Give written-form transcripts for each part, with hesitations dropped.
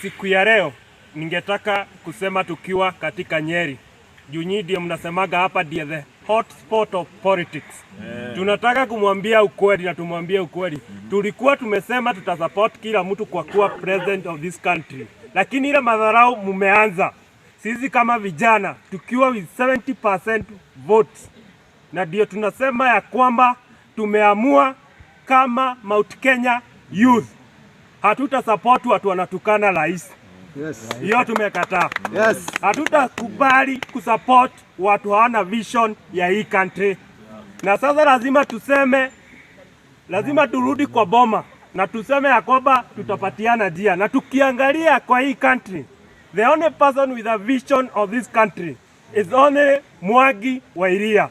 Siku ya leo ningetaka kusema tukiwa katika Nyeri. Juu nyinyi ndio mnasemaga hapa ndiye the hot spot of politics. Tunataka kumwambia ukweli na tumwambie ukweli. Tulikuwa tumesema tutasupport kila mtu kwa kuwa president of this country, lakini ile madharau mumeanza. Sisi kama vijana tukiwa with 70% votes, na ndio tunasema ya kwamba tumeamua kama Mount Kenya Youth hatuta support watu wanatukana rais. Hiyo tumekataa. Hatutakubali kusupport watu hawana vision ya hii country. Na sasa lazima tuseme, lazima turudi kwa boma na tuseme ya kwamba tutapatiana njia. Na tukiangalia kwa hii country, the only person with a vision of this country is only Mwangi wa Iria.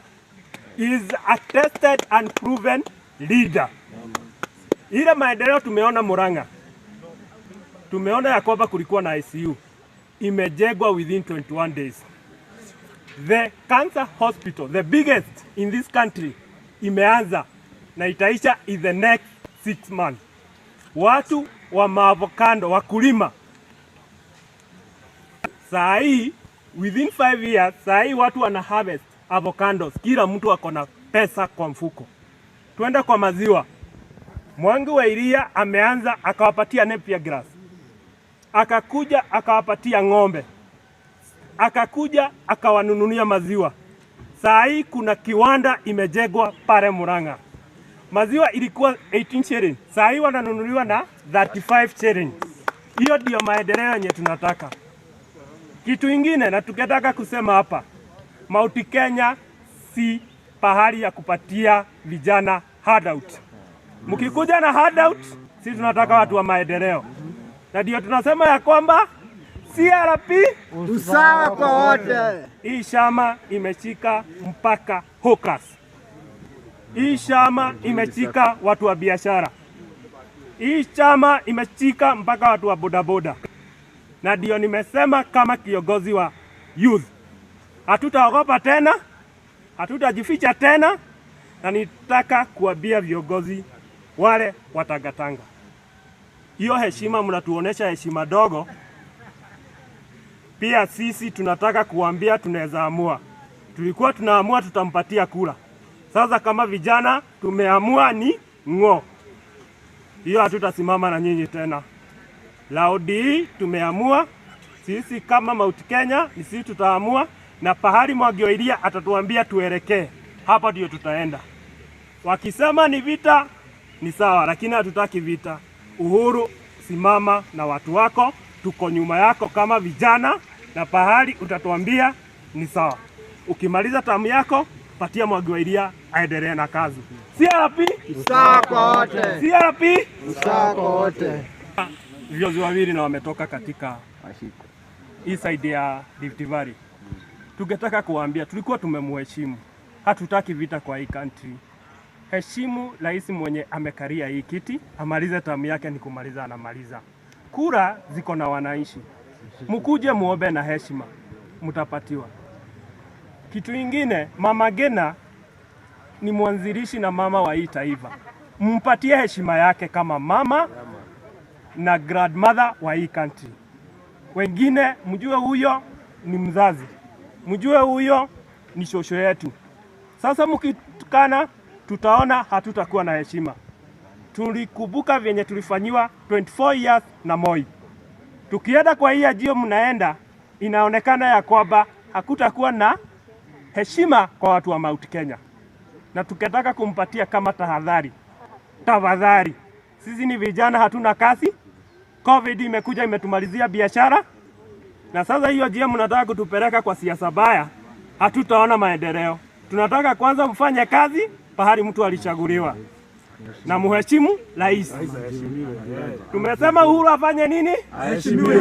He is a tested and proven leader. Ile maendeleo tumeona Murang'a, tumeona ya kwamba kulikuwa na ICU imejengwa within 21 days. The cancer hospital, the biggest in this country, imeanza na itaisha in the next 6 months. Watu wa maavocado, wakulima, saa hii within 5 years, saa hii watu wana harvest avocados, kila mtu ako na pesa kwa mfuko. Twende kwa maziwa. Mwangi wa Iria ameanza akawapatia Napier grass, akakuja akawapatia ng'ombe, akakuja akawanunulia maziwa. Saa hii kuna kiwanda imejengwa pale Murang'a. Maziwa ilikuwa 18 shilling, saa hii wananunuliwa na 35 shilling. Hiyo ndio maendeleo yenye tunataka. Kitu ingine na tukitaka kusema hapa, Mount Kenya si pahali ya kupatia vijana handout. Mkikuja na handout, sisi tunataka watu wa maendeleo, na ndio tunasema ya kwamba CRP Usawa kwa wote. Hii chama imeshika mpaka hawkers. Hii chama imeshika watu wa biashara. Hii chama imeshika mpaka watu wa bodaboda, na ndio nimesema kama kiongozi wa youth, hatutaogopa tena, hatutajificha tena, na nitaka kuambia viongozi wale wa Tangatanga, hiyo heshima mnatuonesha heshima dogo, pia sisi tunataka kuambia tunaweza amua. Tulikuwa tunaamua tutampatia kura, sasa kama vijana tumeamua ni ng'o. Hiyo hatutasimama na nyinyi tena. Raundi hii tumeamua sisi kama Mount Kenya, ni sisi tutaamua, na pahali Mwangi wa Iria atatuambia tuelekee, hapa ndio tutaenda. Wakisema ni vita ni sawa, lakini hatutaki vita. Uhuru, simama na watu wako, tuko nyuma yako kama vijana, na pahali utatuambia ni sawa. Ukimaliza term yako, patia Mwangi wa Iria aendelee na kazi. CRP, Usawa kwa wote. CRP. Usawa kwa wote. Viongozi wawili na wametoka katika hii side ya Rift Valley. Tungetaka kuwaambia tulikuwa tumemheshimu, hatutaki vita kwa hii country. Heshimu rais mwenye amekalia hii kiti, amalize term yake, ni kumaliza anamaliza. Kura ziko na wananchi, mkuje muombe na heshima, mtapatiwa. Kitu ingine, Mama Ngina ni mwanzilishi na mama wa hii taifa, mpatie heshima yake kama mama na grandmother wa hii country. Wengine mjue huyo ni mzazi, mjue huyo ni shosho yetu. Sasa mkitukana, tutaona hatutakuwa na heshima. Tulikumbuka vyenye tulifanyiwa 24 years na Moi. Tukienda kwa hii ajio mnaenda, inaonekana ya kwamba hakutakuwa na heshima kwa watu wa Mount Kenya, na tukitaka kumpatia kama tahadhari, tafadhali, sisi ni vijana, hatuna kazi. Covid imekuja imetumalizia biashara, na sasa hiyo njia mnataka kutupeleka kwa siasa baya, hatutaona maendeleo. Tunataka kwanza mfanye kazi pahali mtu alichaguliwa na muheshimu rais. Tumesema Uhuru afanye nini? Aheshimiwe.